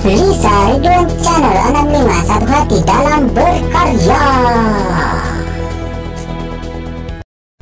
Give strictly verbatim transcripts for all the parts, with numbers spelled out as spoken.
Lisa Ridwan Channel enam lima, satu hati dalam berkarya.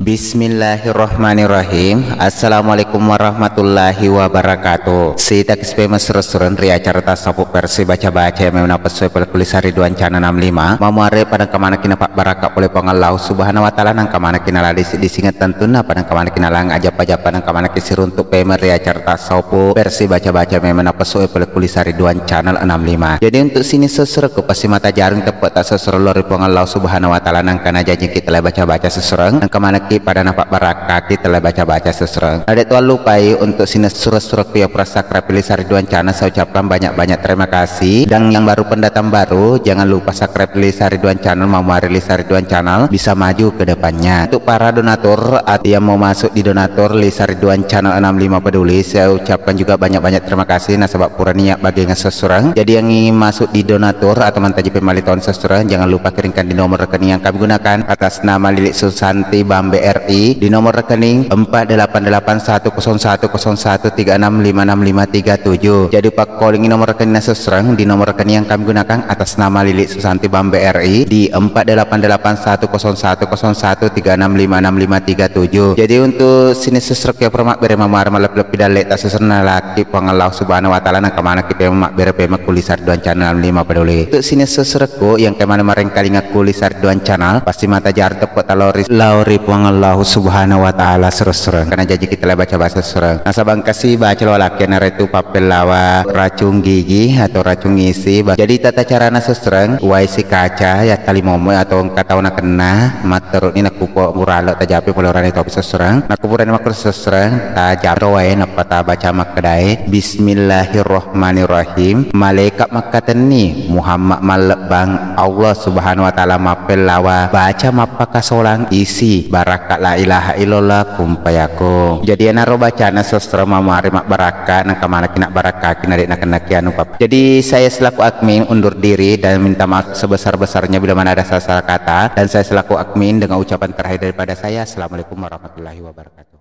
Bismillahirrahmanirrahim. Assalamualaikum warahmatullahi wabarakatuh. Sita kispe mesrusrun ri acara tasawuf versi baca-baca yang memang napesue pole ku Lisa Ridwan Channel enam lima. Mamuare pada kamana kina Pak Baraka pole Puang Allah Subhanahu wa Ta'ala, nang kamana kina lali di singet tentunna, pada kamana kina lang ajapa-japa, nang kamana ki siruntuk pemeng ri acara tasawuf versi baca-baca memang napesue pole ku Lisa Ridwan Channel enam lima. Jadi untuk sini sesuruhku pasti mata jaring teppek tak sesuruh lori Puang Allah Subhanahu wa Ta'ala, nang kana janji kita lai baca-baca sesuruh, nang kamana ki pada napak baraka kita lai baca-baca sesuruh. Ada tuan lupai untuk sini sesuruh-sesuruhku ya pura subscribe Lisa Ridwan Channel, saya ucapkan banyak-banyak terima kasih. Dan yang baru pendatang baru, jangan lupa subscribe Lisa Ridwan Channel, mamuare Lisa Ridwan Channel bisa maju ke depannya. Untuk para donatur atau yang mau masuk di donatur Lisa Ridwan Channel enam lima peduli, saya ucapkan juga banyak-banyak terima kasih nasaba purani ya bagian sesuruh. Jadi yang ingin masuk di donatur atau mantaji pemali tahun sesuruh, jangan lupa kirimkan di nomor rekening yang kami gunakan atas nama Lili Susanti Bambe R I di nomor rekening empat delapan delapan satu kosong satu kosong satu tiga enam lima enam lima tiga tujuh. Jadi Pak calling nomor rekening sesuruh di nomor rekening yang kami gunakan atas nama Lili Susanti Bambe R I di empat delapan delapan satu kosong satu kosong satu tiga enam lima enam lima tiga tujuh. Jadi untuk sini sesuruh ke pura mabbere mamuare malebbi-lebbi dalle tak sesuruh nalaki Puang Allah Subhanahu wa Ta'ala, nang kamana ki pemeng mabbere pemeng ku Lisa Ridwan Channel enam lima peduli. Untuk sini sesuruhku yang kemana marengkalinga ku Lisa Ridwan Channel, pasti mata jaring teppek ta lori, lao ri Puang Allah Subhanahu wa Ta'ala sesuruh-sesuruh. Karena janji kita lai baca-baca sesuruh. Nasaba engka si baca lo laki na ritu pappellawa racung gigi atau racung isi. Ba-, jadi tata carana sesuruh, uwai si kaca ya tali momoi atau engka tau nakenna, matteruni nakupo buralo tajapi pole urane topi sesuruh. Nakupurani makkuro sesuruh, tajapi ro wae nappa tabaca makkedae, Bismillahirrahmanirrahim. Malaikat makkatenni, Muhammad mallebbang, Allah Subhanahu wa Ta'ala mappellawa, baca mappakasolang isi barakka la ilaha illallah kun fayakun. Jadi enaro bacana sesuruh mamuare mabbarakka, nang kamana ki nabbarakkaki na de' nakennaki anu pap-. Jadi saya selaku admin undur diri dan minta maaf sebesar-besarnya bila mana ada salah-salah kata. Dan saya selaku admin dengan ucapan terakhir daripada saya, Assalamualaikum warahmatullahi wabarakatuh.